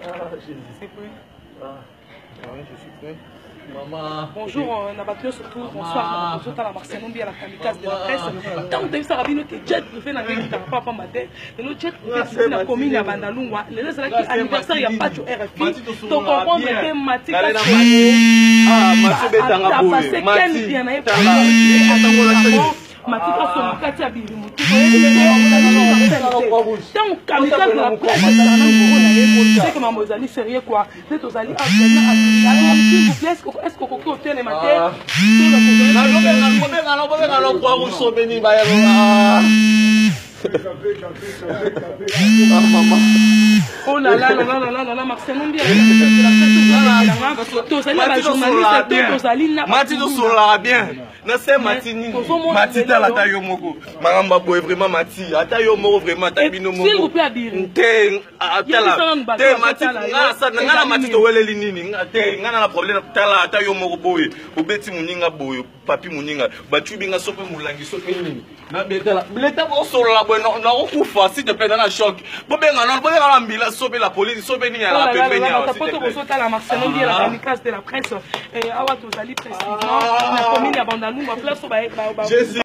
Ah, Jésus. C'est prêt. Ah, ouais, je suis prêt. Maman. Bonjour, na bato nyonso tout, bonsoir na bato ozotala Marcelo Mbiya, la kamikaze de la presse. Ntango toyebisaka bino te jet privé na ngai ekitaka pa pamba te. Lelo jet privé ekiti na commune ya Bandalungwa. Lelo ezalaki anniversaire ya Pacho RFI. To comprendre te Mati Kasi Ken Mpiana na ye Mati Kasongo kati ya birimu. Ntango kamikaze de la presse ezalaka na ngoro na ye, c'est que mambo ezali sérieux quoi. Nde tozali est-ce que okoki otelema te? Bobenga croix rouge mama. Oh là là là là là là là, Marcelo Mbiya, tozali na bajournaliste to tozali na Mati, tosololaka bien na se Mati nini. Mati, tala, ata yo moko, makambo boye vraiment. Mati, ata yo moko vraiment, ata bino moko. S'il vous plaît, Abiri. Te, tala te, Mati, nga na Mati toweleli nini te? Nga na problème. Tala, ata yo moko boye obeti moninga boye, papi moninga batubi nga so mpe molangi so mpe nini nabetala leta. Bosolola boye, nakokufa, s'il te plaît, na choc. Bobenga nano, bobenga na mbila so mpe la police so mpe nini ya pembeni awa. Poto bozotala Marcelo Mbiya, la kamikaze de la presse. Awa tozali précisément na commune ya Bandalungwa, place oyo